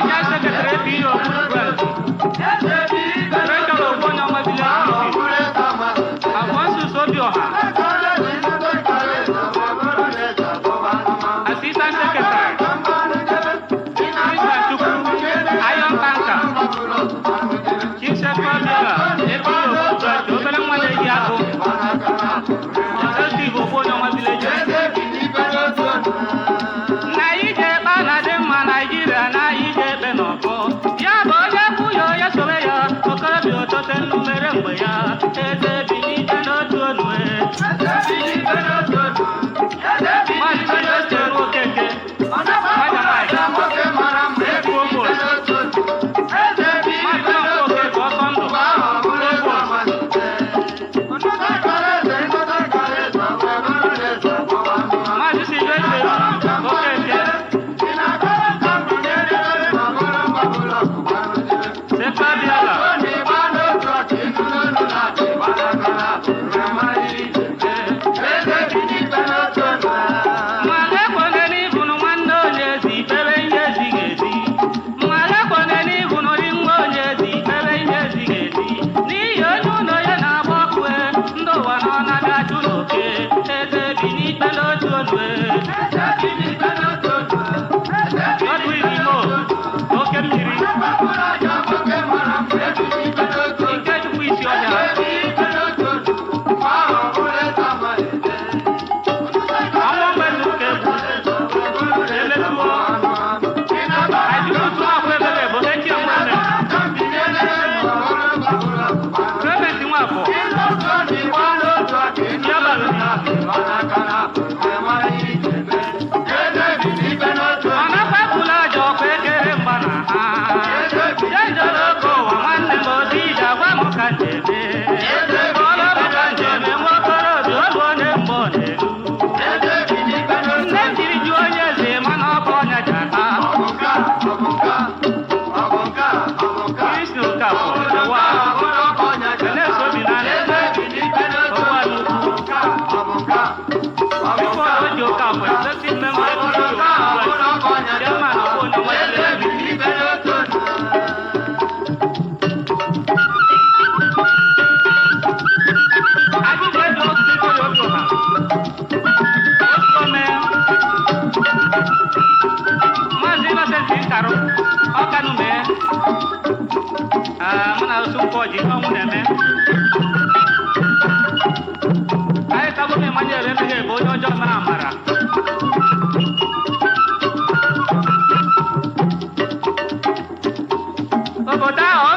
Financial Secretary APU Ogbulu Branch, Treasurer Ogbonye Village Meeting, Alphonsus Obioha, Assistant Secretary, Christian Chukwu, Iron Tanker, Chief Secretary APU Ogbulu Branch, obere nwa na-eji agụ, Executive Ogbonye Village. Na ije ekpe na dị mma Naijiria na ije ekpe n'ọkụ ya bụ onye kwụ ya onye sobe ya okorobịa otote nnu mere mgbe ya eze bilite n'otu onu e. Maazị Sylvester Okeke, Maazị Nwankwo Okeke ọsọ ndụ, Maazị Sylvester Okeke, Sefa Biala, Mmadụ ekwene n'ibu na nwanne onye ezi ikpere ihe ezighị ezi. Mmadụ ekwene n'ibu na ori nwa onye ezi ikpere ihe ezighị ezi. N'ihi onye ụlọ ya na-agba ọkụ e, ndị ụwa nọ na-abịa achụ n'oke. Eze bi n'ikpe n'otu onu e. Ọdụ Imo, oke mmiri, Ikechukwu isi ọhịa. Ọnwa mgbe ka egwu, emetuo. Àìsíkú akwa ebere bụ echi enweme. Clement Nwafọ, ya bara Mana kpapụla aja ọkụ ekere mgba na ha. Jenjọrọ oke ụwa nwanne m ozi ije agwa m ka njeme. Ọlụ m ka njeme nwa okorobịa olu onye mgbe ọ na-eru. Nne m jiri jụọ onye eze mana ọ bụ ọnya ji ata. Kristi Okafọ, ụwa. Enes Obinna, ụwa n'ukwu. Before Oji Okafọ, executive member of the Chairman of Onye Nwanne. Ajụjụ ebe otu Ikoro Obioha. Otu ome. Maazị Innocent Nkarụ, Ọkanụ mee. Ah, mụ na otu nkwọ ji ihe ọnwụ na-eme. Anyị tagbo m Emmanuel Emeghe bụ onye ọjọọ mere amara. Obodo ahụ ọ